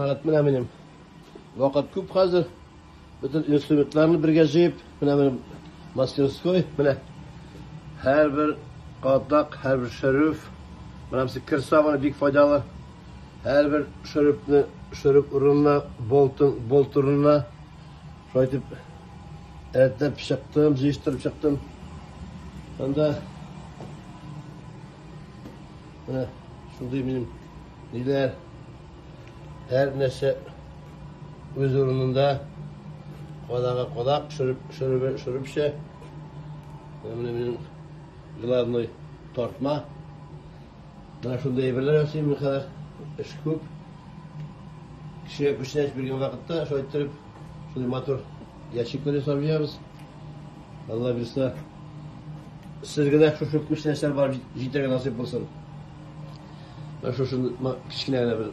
Җәмәгать, менә минем вакыт күп хәзер. Бөтен инструментларны бергә җыеп, менә минем мастерской, менә һәрбер кадак, һәрбер шөреп, менә монысы кер сабыны бик файдалы. Һәрбер шөрепне шөреп урынына, болтын болт урынына шулай итеп рәтләп чыктым, җыештырып чыктым. Анда менә шундый минем ниләр, һәр нәрсә үз урынында. Кадагы кадак, шөреп, шөребе, шөрепчә. Менә минем главный тартма. Менә шундый әйберләр ясыйм мин хәзер. Эш күп. Кешегә күчтәнәч биргән вакытта шулай иттереп шундый матур ящиклар ясап җыябыз. Алла бирса, сезгә дә шушы күчтәнәчләр барып җитәргә насыйп булсын. Менә шушы кечкенә генә бер.